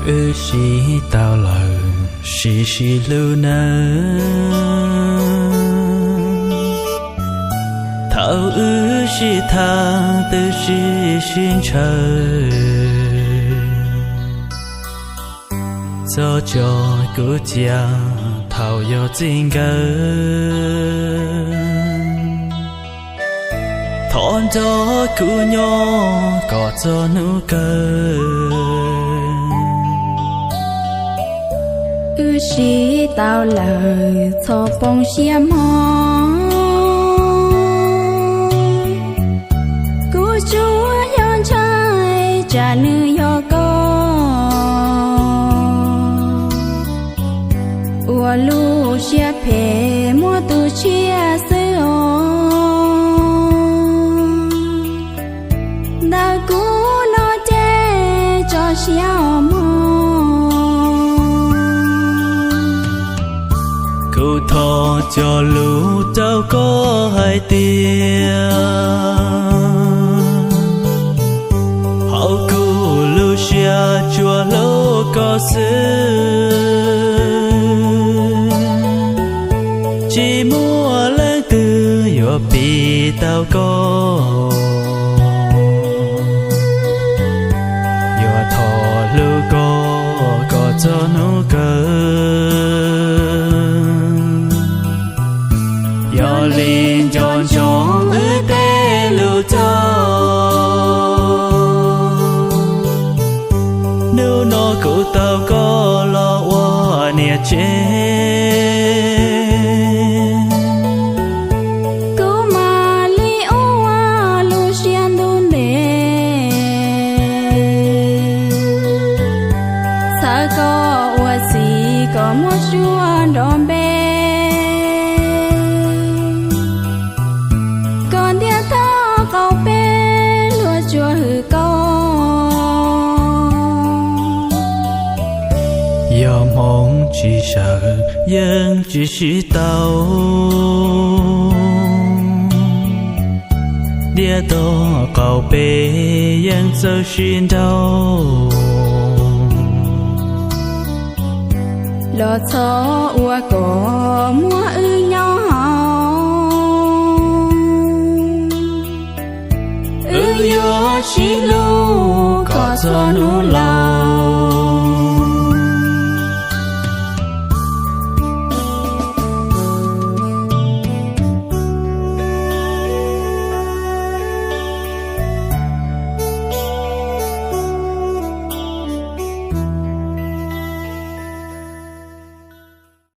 Wb sib tau lawm, sib sib hlub nawb. Thaum wb sib tham twb sib sib ntshaw, txog tso kuv cia thaum yog txij nkawm. Thov nrog kuv nyob kom txog hnub kawg. Wb sib tau lawm, txhob poob siab mog. Kuv tsuas yog ntshai tsam nws yog koj, ua lub siab phem muab tus tshiab xwb os. Ntawm kuv no ces tso siab os mog. Kuv thov cog lus rau koj hais tias, hauv kuv lub siab tsuas hlub koj xwb, tsis muaj leej twg yuav piv tau koj. Yuav thov hlub koj kom txog hnub kawg. Yog li nco ntsoov wb tej lus thov. Hnub no kuv tau koj los ua niam tsev, kuv mam li ua lub siab ntuj ntev. Txhawb koj ua txiv kom muab suab nrov npe, kom ntiaj teb qaum peb luag tsuas hwm koj. Yog hmoov tsis sawv yeej tsis sib tau, ntiaj teb qaum peb yeej txawj sib nrauj. Los txhob ua kom muab